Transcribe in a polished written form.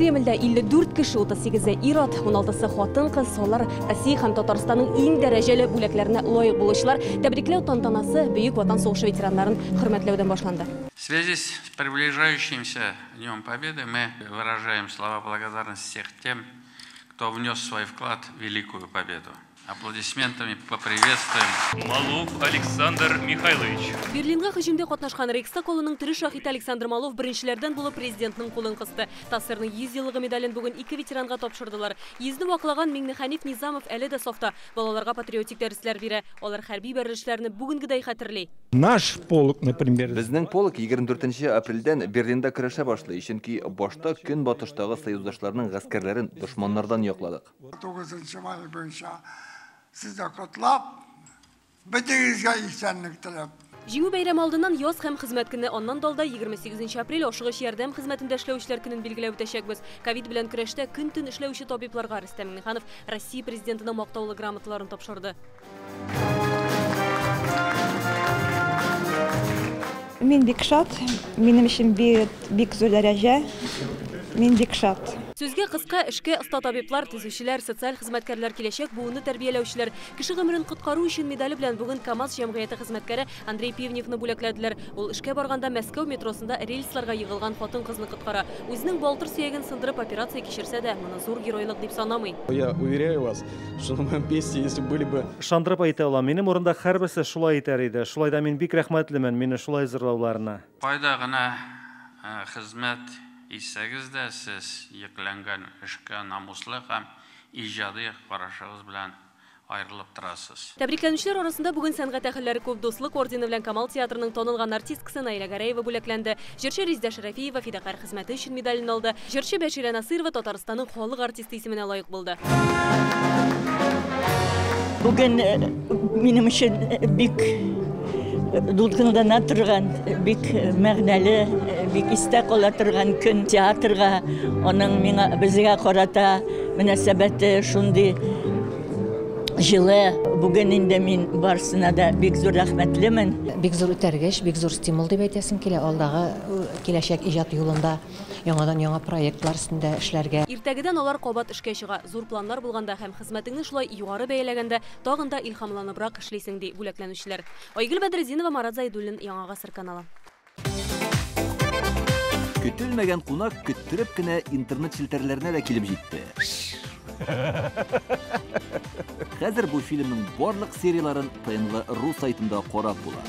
Кремльдә 54 кеше, 38-е ир-ат, 16-сы хатын-кыз, алар Россия һәм Татарстанның иң дәрәҗәле бүләкләренә лаек булучылар. Тәбрикләү тантанасы Бөек Ватан сугышы ветераннарын хөрмәтләүдән башланды. В связи с приближающимся Днем Победы мы выражаем слова благодарности всех тем, кто внес свой вклад в Великую Победу. Аплодисментами поприветствуем. Малов Александр Михайлович. Берлинга һөҗүмдә катнашкан Рейхстаг колының тере шаһиты Александр Малов беренчеләрдән булып президентның кулын кысты. ТАССРның 100 еллыгы медален бүген ике ветеранга тапшырдылар. Йөзне ваклаган Миңнеханиф Низамов әле дә сафта. Балаларга патриотик дәресләр бирә. Алар хәрби бәрелешләрне бүгенгедәй хәтерли. Наш полк, например. Безнең полк 24 апрельдән Берлинда көрәшә башлый, чөнки башта көнбатыштагы союздашларның гаскәрләрен дошманнардан якладык. 9 май буенча сезне котлап, бөтегезгә исәнлек теләп. Җиңү бәйрәме алдыннан яз һәм хезмәт көне, аннан далда 28 апрель ашыгыч ярдәм хезмәтендә эшләүчеләр көнен билгеләп үтәчәкбез. Ковид белән көрәштә көн-төн эшләүче табибларга Рөстәм Миңнеханов Россия президентының мактаулы грамоталарын тапшырды. Мин бик шат, минем өчен бик зур дәрәҗә. Мин бик шат. Сүзгә кыска, эшкә оста табиблар, төзүчеләр, социаль хезмәткәрләр, киләчәк буынны тәрбияләүчеләр, кеше гомерен коткару өчен медале белән бүген КАМАЗ җәмгыяте хезмәткәре Андрей Пивневны бүләкләделәр. Ул эшкә барганда Мәскәү метросында рельсларга егылган хатын-кызны коткара. Үзенең балтыр сөяген сындырып операция кичерсә дә, моны зур геройлык дип санамый. Я уверяю вас, что на моем месте, если были бы... Ышандырып әйтә алам, минем урында һәрберсе шулай итәр иде. Шулай да мин бик рәхмәтлемен мине шулай зурлауларына. Кайда гына хезмәт итсәгез дә, сез йөкләнгән эшкә намуслы һәм иҗади карашыгыз белән аерылып торасыз. Тәбрикләнүчеләр арасында бүген сәнгать әһелләре күп. Дуслык ордены белән Камал театрының танылган артисткасы Наилә Гәрәева бүләкләнде. Җырчы Резидә Шәрәфиева фидакарь хезмәте өчен медален алды. Җырчы Бәширә Насыйрова Татарстанның халык артисты исеменә лаек булды. Бүген минем өчен бик дулкынлана торган, бик мәгънәле, бик истә кала торган көн. Театрга, аның миңа, безгә карата мөнәсәбәте шундый җылы. Бүген инде мин барысына да бик зур рәхмәтлемен. Бик зур үтәргеч, бик зур стимул дип әйтәсем килә. Алдагы киләчәк иҗат юлында яңадан яңа проектлар өстендә эшләргә. Иртәгедән алар кабат эшкә чыга. Зур планнар булганда һәм хезмәтеңне шулай югары бәяләгәндә тагын да илһамланыбрак эшлисең, ди бүләкләнүчеләр. Айгөл Бәдретдинова, Марат Зайдуллин, Яңа Гасыр каналы. Көтелмәгән кунак көттереп кенә интернет челтәрләренә дә килеп җитте. Хәзер бу фильмның барлык серияларын ТНВ ру сайтында карап була.